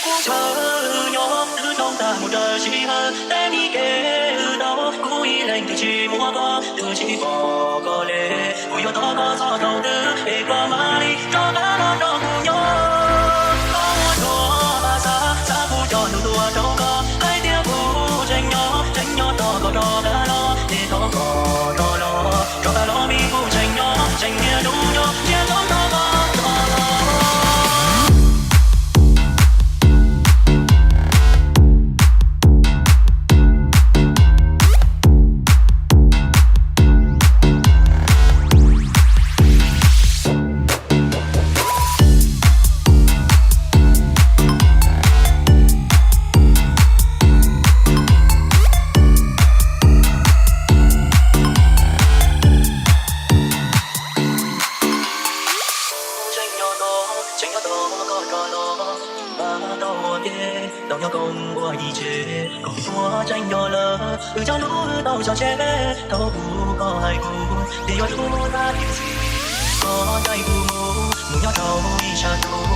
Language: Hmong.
Chaw wb nyob twb zoo tag mus raws sij hawm, tej mi kev wb tau, kuv ib leeg twb tsis muab koj, twb tsis pom koj li. Kuv yuav thov koj txhob thaum twg es koj mam li rov qab los nrog kuv nyob. Koj muab tsuas xav, xav kuv cov lus tuaj rau koj, hais tias kuv tseem nyob, tseem nyob tos koj rov qab los, es thov koj rov los, rov qab los vim kuv tseem nyob, tseem niaj hnub nyob, nyob tos koj rov los. Tseem nyob tos, tseem nyob tos koj rov los, mas tau ua ke, tau nyob koom ua ib tse, koom ua tseem nyob lawm, wb cov lus wb tau tso tseg, tau kuv koj hais kuv, vim yuav hlub tag tib si. Koj ncaim kuv mus, mus nyob rau ib sab ntuj,